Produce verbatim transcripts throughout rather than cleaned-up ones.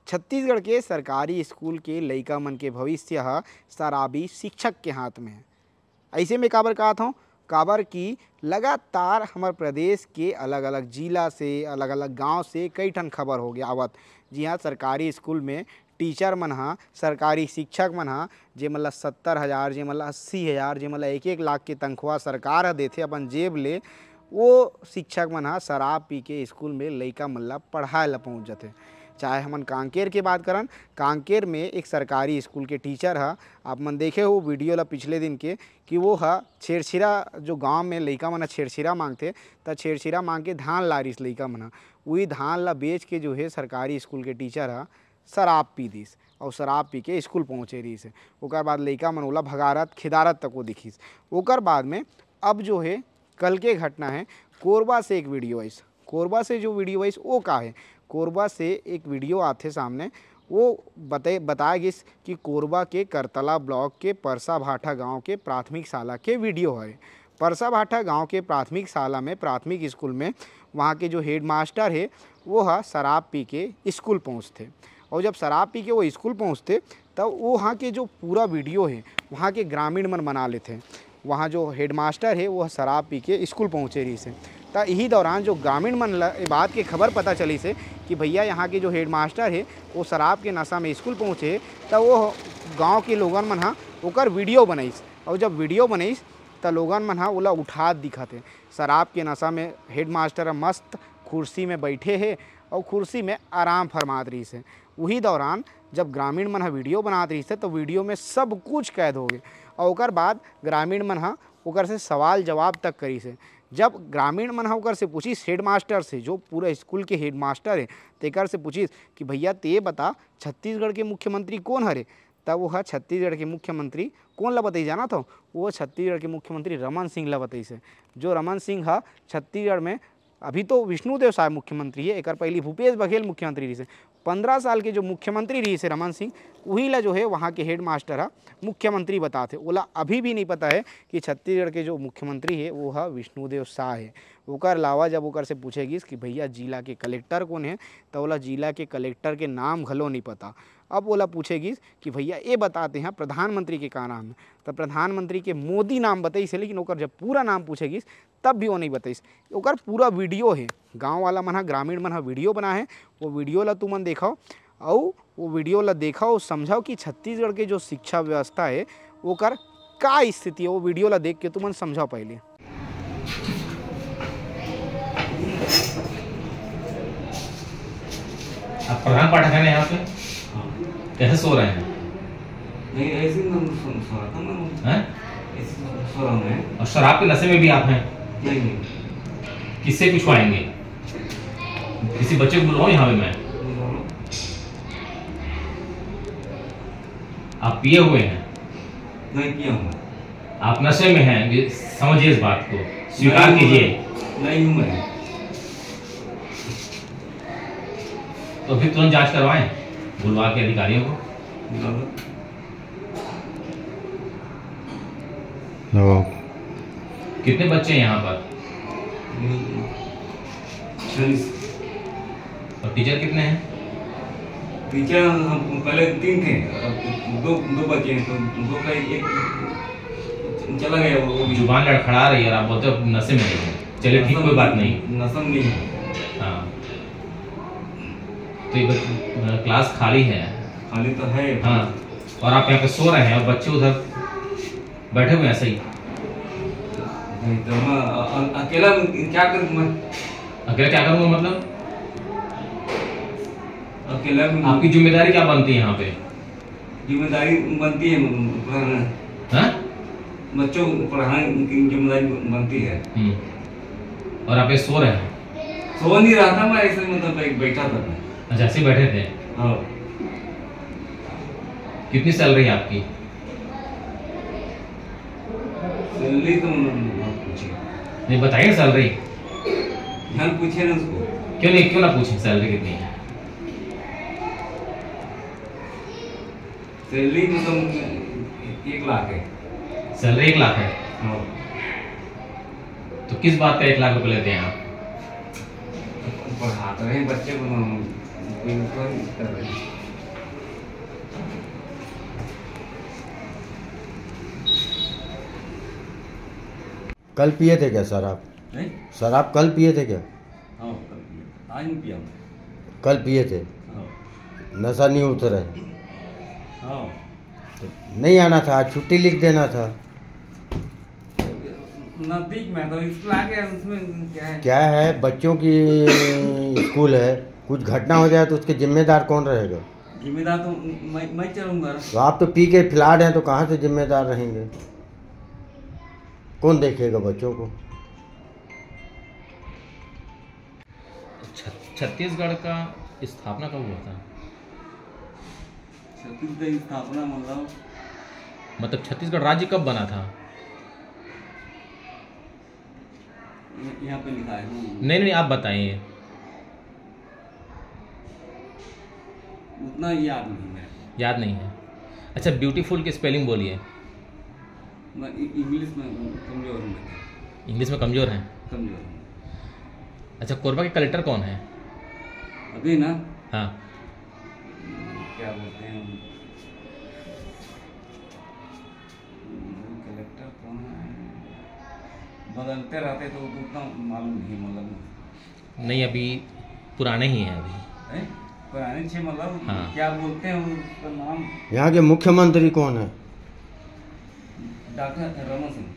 छत्तीसगढ़ के सरकारी स्कूल के लइका मन के भविष्य ह शराबी शिक्षक के हाथ में हे। अइसे में काबर कहत हौं, काबर कि लगातार हमर प्रदेश के अलग-अलग जिला से, अलग-अलग गांव से कई ठन खबर होगे आवत, जिहां सरकारी स्कूल में टीचर मन ह, सरकारी शिक्षक मन ह, जेमन ल सत्तर हजार, जेमन ल अस्सी हजार, जेमन ल एक एक लाख के तनख्वाह सरकार ह देथे अपन जेब ले, वो शिक्षक मन ह शराब पी के स्कूल में लइका मन ल पढ़ाए ल पहुंच जथे। चाहे हमन कांकेर के बात करन, कांकेर में एक सरकारी स्कूल के टीचर ह, आप मन देखे हो वीडियो ल पिछले दिन के, कि वो ह छेरछेरा, जो गांव में लइका मन ह छेरछेरा मांगथे, त छेरछेरा मांग के धान ला रिहिस लइका मन ह, उही धान ला बेच के जो हे सरकारी स्कूल के टीचर ह शराब पी दिस, अउ शराब पी के स्कूल पहुंचे रिहिस हे। ओकर बाद लइका मन ओला भगारत खेदारत तक वो दिखिस। ओकर बाद में अब जो हे, कल के घटना हे, कोरबा से एक वीडियो आइस। कोरबा से जो वीडियो आइस, वो का हे? कोरबा से एक वीडियो आथे सामने, वो बते-, बताया गिस कि कोरबा के करतला ब्लॉक के परसा भाठा गांव के प्राथमिक शाला के वीडियो हरे। परसा भाठा गांव के प्राथमिक शाला में, प्राथमिक स्कूल में वहाँ के जो हेडमास्टर हे, वो ह शराब पी के स्कूल पहुँचथे। और जब शराब पी के वो स्कूल पहुँचथे, तब वहाँ के जो पूरा वीडियो हे, वहाँ के ग्रामीण मन बना लेथे। वहाँ जो हेडमास्टर हे, वो शराब पी के स्कूल पहुँचे रहिस हे। त इही दौरान जो ग्रामीण मन ल ए बात के खबर पता चलिस हे कि भैया, यहाँ के जो हेडमास्टर हे, वो शराब के नशा में स्कूल पहुँचे हे, त वो गाँव के लोगन मन ह ओकर वीडियो बनाइस। और जब वीडियो बनाइस, त लोगन मन ह ओला उठात दिखत हे। शराब के नशा में हेडमास्टर ह मस्त कुर्सी में बैठे हे और कुर्सी में आराम फरमात रहिस हे। उही दौरान जब ग्रामीण मन ह वीडियो बनात रहिस हे, तो वीडियो में सब कुछ कैद हो गे और ओकर बाद ग्रामीण मन ह ओकर से सवाल जवाब तक करिस हे। जब ग्रामीण मन ह ओकर से पूछिस, हेडमास्टर से, जो पूरा स्कूल के हेडमास्टर हे, तेकर से पूछिस कि भैया, ते बता, छत्तीसगढ़ के मुख्यमंत्री कोन हरे? तब वो ह छत्तीसगढ़ के मुख्यमंत्री कोन ला बताइस, जानत हव? वो छत्तीसगढ़ के मुख्यमंत्री रमन सिंह ला बताइस हे। जो रमन सिंह ह छत्तीसगढ़ में, अभी तो विष्णुदेव साय मुख्यमंत्री हे, एकर पहिली भूपेश बघेल मुख्यमंत्री रहिस हे। पंद्रह साल के जो मुख्यमंत्री रहिस हे रमन सिंह, उही ला जो हे वहाँ के हेडमास्टर ह मुख्यमंत्री बताथे। ओला अभी भी नहीं पता हे कि छत्तीसगढ़ के जो मुख्यमंत्री हे, वो ह विष्णुदेव साय हे। ओकर अलावा जब ओकर से पूछे गिस कि भैया, जिला के कलेक्टर कोन हे, त ओला जिला के कलेक्टर के नाम घलो नहीं पता। अब ओला पूछे गिस कि भैया, ए बता, तेहा प्रधानमंत्री के का नाम हे? त प्रधानमंत्री के मोदी नाम बताइस हे, लेकिन ओकर जब पूरा नाम पूछे गिस, तब भी वो नहीं बताइस। ओकर पूरा वीडियो हे, गांव वाला मन ह, ग्रामीण मन ह वीडियो बनाए हे, वो वीडियो ला तुमन देखव, अउ वो वीडियो ला देखव, समझव कि छत्तीसगढ़ के जो शिक्षा व्यवस्था हे, ओकर का स्थिति हे, वो वीडियो ला देख के तुमन समझव पहले। आप प्रधान पाठक हैं ना यहाँ पे? हाँ। कैसे सो रहे हैं? नहीं, ऐसे ही मैं सो, सो रहा था मैं। हैं? ऐसे सो, सो रहा हूँ मैं। और शराब के नशे में भी आप हैं? नहीं, नहीं। किससे पूछवाएंगे? किसी बच्चे को बुलवाऊं यहाँ पे मैं? बुलवाओ। आप पिए हुए हैं? नहीं पिया हूँ मैं। आप नशे में हैं, ये समझिए इस बात को, स्वीकार नहीं हूँ कीजिए। मैं। नहीं हूँ मैं। तो फिर तुरंत जांच करवाएं, बुलवा के अधिकारियों को। बुला लो। लो। कितने बच्चे हैं यहाँ पर? हम्म, छब्बीस। और टीचर कितने हैं? टीचर हम पहले तीन थे, अब दो, दो बचे हैं, तो दो का एक चला गया, वो, वो भी। जुबान लड़खड़ा रही है और आप बोलते हो नशे में नहीं है। चलिए, ठीक, नशा कोई बात नहीं। नशा में नहीं है। हाँ। तो ये बच-, क्लास खाली है। खाली तो है। हाँ। और आप यहाँ पे सो रहे हैं और बच्चे उधर बैठे हुए हैं ऐसे ही। नहीं तो मैं अ-, अ-, अकेला क्या करूँ मैं? अकेला क्या करूँगा मतलब? अकेला में आपकी जिम्मेदारी क्या बनती है यहाँ पे? जिम्मेदारी बनती है पढ़ाना। हाँ? बच्चों को पढ़ाने की जिम्मेदारी बनती है। हम्म। और आप ये सो रहे हैं? सो नहीं रहा था मैं, ऐसे मतलब बै-, बैठा था मैं। अच्छा, ऐसे बैठे थे? हाँ। कितनी सैलरी है आपकी? सैलरी तो मत पूछिए। नहीं, बताइए सैलरी। ध्यान पूछे ना उसको। क्यों नहीं, क्यों ना पूछें सैलरी कितनी है? सैलरी मतलब एक लाख है। सैलरी एक लाख है? हाँ। तो किस बात का एक लाख रुपए लेते हैं आप? पढ़ाते रहे बच्चे को, हम कोई कर रहे हैं। कल पिए थे क्या शराब? नहीं। शराब कल पिए थे क्या? हाँ, कल पिए थे। आज नहीं पिया मैं। कल पिए थे। हाँ। नशा नहीं उतरा है। हाँ। तो नहीं आना था, आज छुट्टी लिख देना था। नजदीक में तो स्कूल आ गया, उसमें क्या है? क्या है, बच्चों की स्कूल है, कुछ घटना हो जाए तो उसके जिम्मेदार कौन रहेगा? जिम्मेदार तो मैं, मैं चलूंगा। तो आप तो पी के फ्लैट हैं, तो कहाँ से जिम्मेदार रहेंगे? कौन देखेगा बच्चों को? छ-, छत्तीसगढ़ का स्थापना कब हुआ था? छत्तीसगढ़ की स्थापना मतलब? मतलब, छत्तीसगढ़ राज्य कब बना था? य-, यहाँ पे लिखा है। नहीं, नहीं, आप बताइए। उतना याद नहीं है। याद नहीं है। अच्छा, ब्यूटीफुल की स्पेलिंग बोलिए। मैं इ-, इंग्लिश में कमजोर हूँ बेटा। इंग्लिश में कमजोर हैं? कमजोर हूँ। अच्छा, कोरबा के कलेक्टर कौन है? अभी ना? हाँ। क्या बोलते हैं? कलेक्टर कौन है? बदलते रहते तो उतना मालूम नहीं, मतलब। नहीं, अभी पुराने ही हैं अभी। हैं? पुराने छे, मतलब, हाँ। क्या बोलते हैं उसका नाम? यहाँ के मुख्यमंत्री कौन है? डॉक्टर रमन सिंह।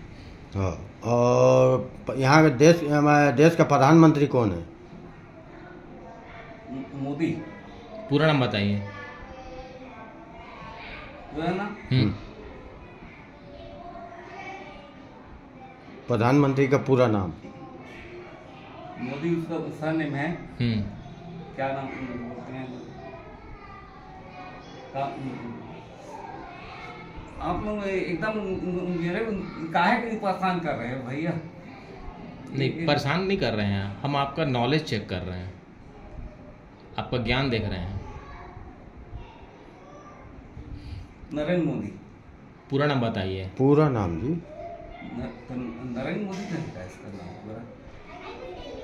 हाँ, और प-, यहाँ के देश, हमारे देश का प्रधानमंत्री कौन है? मोदी। पूरा नाम बताइए। पूरा नाम? हम्म। हम्म। प्रधानमंत्री का पूरा नाम? मोदी उसका सरनेम है। हम्म। क्या नाम बोलते हैं? का-, आप लोग एकदम मेरे, काहे के परेशान कर रहे हो भैया? नहीं, ये परेशान नहीं कर रहे हैं, हम आपका नॉलेज चेक कर रहे हैं, आपका ज्ञान देख रहे हैं। नरेंद्र मोदी। पूरा नाम बताइए। पूरा नाम जी। न-, तो नरेंद्र मोदी तो नहीं था इसका नाम पूरा।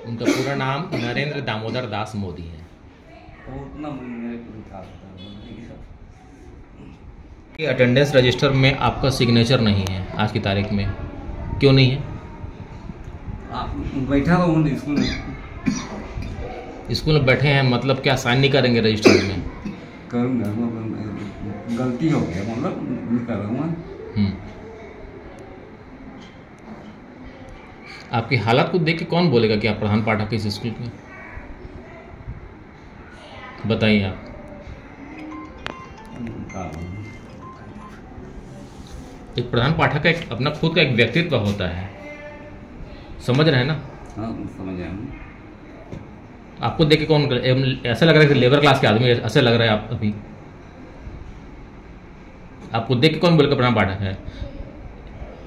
उनका पूरा नाम नरेंद्र दामोदर दास मोदी है। वो उतना मुझे मेरे को नहीं था, पता नहीं। ये अटेंडेंस रजिस्टर में आपका सिग्नेचर नहीं है आज की तारीख में, क्यों नहीं है? आप बैठा रहो ना स्कूल में। स्कूल में बैठे हैं, मतलब क्या साइन नहीं करेंगे रजिस्टर में? करूँगा, वो गलती हो गया, मतलब, नहीं कर रहा हूँ। हम्म। आपकी हालत को देख के कौन बोलेगा कि आप प्रधान पाठक हैं इस स्कूल के? बताइए आप। एक प्रधान पाठक का एक अपना खुद का एक व्यक्तित्व होता है, समझ रहे हैं ना? हाँ, समझ रहे हैं। आपको देख के कौन, एम, ऐसा लग रहा है कि लेबर क्लास के आदमी ऐसे लग रहे हैं आप अभी? आपको देख के कौन बोलेगा प्रधान पाठक है?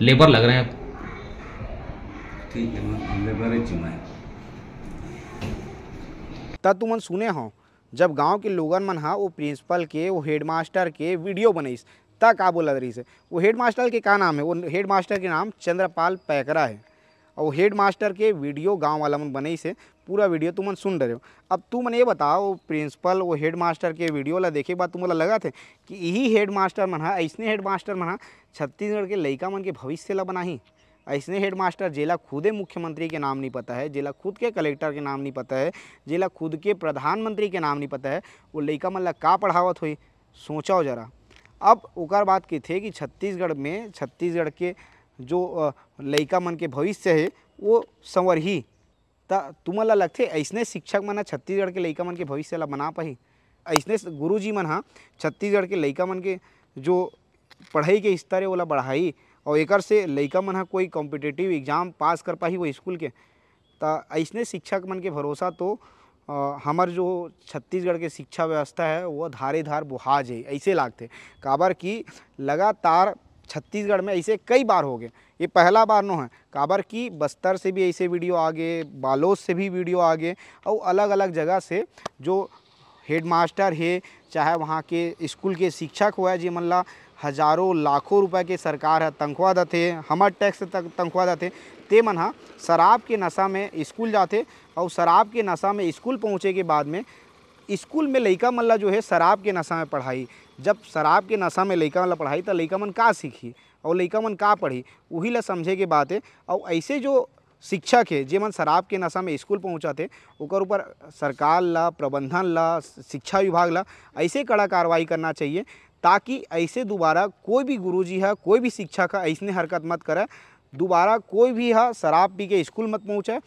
लेबर लग रहे हैं आप। ठीक है, मैं लेबर ही चुना है। त तुमन सुने हो, जब गांव के लोगन मन हा वो प्रिंसिपल के, वो हेडमास्टर के वीडियो बनइस, त का बोलत रहिस हे? वो हेडमास्टर के का नाम है? वो हेडमास्टर के नाम चंद्रपाल पैकरा है। और वो हेडमास्टर के वीडियो गांव वाला मन बनइस हे, पूरा वीडियो तुमन सुन डरे हो। अब तुमन ये बताओ, वो प्रिंसिपल, वो हेडमास्टर के वीडियो ला देखे के बाद तुमन ला लगत हे कि यही हेडमास्टर मन हा, अइसने हेडमास्टर मन हा छत्तीसगढ़ के लइका मन के भविष्य ला बनाही? अइसने हेडमास्टर, जेला खुदे मुख्यमंत्री के नाम नहीं पता है, जेला खुद के कलेक्टर के नाम नहीं पता है, जेला खुद के प्रधानमंत्री के नाम नहीं पता है, वो लइका मन ला का पढ़ावत होही? सोचव जरा। अब ओकर बात कथे कि छत्तीसगढ़ में, छत्तीसगढ़ के जो, अ, लइका मन के भविष्य हे, वो संवरही। त तुमन ला लगथे अइसने शिक्षक मन ह छत्तीसगढ़ के लइका मन के भविष्य ला बना पाही? अइसने स-, गुरुजी मन ह छत्तीसगढ़ के लइका मन के जो पढ़ाई के स्तर हे, ओला बढ़ाही, अउ एकर से लइका मन ह कोई कॉम्पिटिटिव एग्जाम पास कर पाही वो स्कूल के? त अइसने शिक्षक मन के भरोसा तो, अ, हमर जो छत्तीसगढ़ के शिक्षा व्यवस्था है, वो धारे धार बोहा जाही, अइसे लागथे। काबर कि लगातार छत्तीसगढ़ में अइसे कई बार हो गए, ये पहला बार नो है। काबर कि बस्तर से भी अइसे वीडियो आ गए, बालोद से भी वीडियो आ गए, अउ अलग-अलग जगह से जो हेडमास्टर हे, चाहे वहाँ के स्कूल के शिक्षक होवय, जेमन ला हजारों लाखों रुपए के सरकार ह तनख्वाह देथे, हमर टैक्स तक तनख्वाह देथे, ते मन ह शराब के नशा में स्कूल जाथे, अउ शराब के नशा में स्कूल पहुँचे के बाद में स्कूल में लइका मन ला जो है शराब के नशा में पढ़ाही। जब शराब के नशा में लइका मन ला पढ़ाही, त लइका मन का सीखही? अउ लइका मन का पढ़ही, उही ला समझे के बात हे। अउ ऐसे जो शिक्षक हे, जेमन शराब के नशा में स्कूल पहुँचाथे, ओकर ऊपर सरकार ला, प्रबंधन ला, शिक्षा विभाग ला ऐसे कड़ा कार्रवाई करना चाहिए, ताकि ऐसे दोबारा कोई भी गुरुजी ह, कोई भी शिक्षक ह ऐसने हरकत मत करय। दोबारा कोई भी ह शराब पी के स्कूल मत पहुँचय।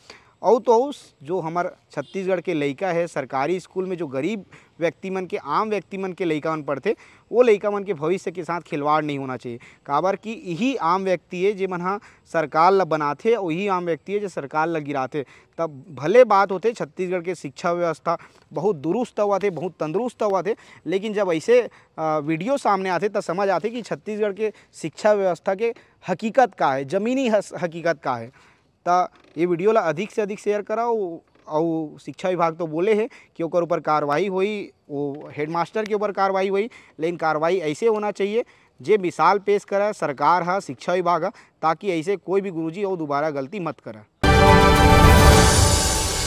अउ तो अउ जो हमर छत्तीसगढ़ के लइका हे, सरकारी स्कूल में जो गरीब व्यक्ति मन के, आम व्यक्ति मन के लइका मन पढ़थे, वो लइका मन के भविष्य के साथ खिलवाड़ नहीं होना चाहिए। काबर कि इही आम व्यक्ति हे, जेमन ह सरकार ल बनाथे, अउ इही आम व्यक्ति हे, जे सरकार ल गिराथे। तब भले बात होथे, छत्तीसगढ़ के शिक्षा व्यवस्था बहुत दुरुस्त होवत हे, बहुत तंदुरुस्त होवत हे, लेकिन जब ऐसे, अ, वीडियो सामने आथे, त समझ आथे कि छत्तीसगढ़ के शिक्षा व्यवस्था के हकीकत का हे, जमीनी हस-, हकीकत का हे। त ये वीडियो ला अधिक से अधिक शेयर करव, अउ शिक्षा विभाग तो बोले हे कि ओकर ऊपर कार्रवाई होई, वो हेडमास्टर के ऊपर कार्रवाई होई, लेकिन कार्रवाई ऐसे होना चाहिए, जे मिसाल पेश करे सरकार ह, शिक्षा विभाग ह, ताकि ऐसे कोई भी गुरुजी अउ दोबारा गलती मत करे।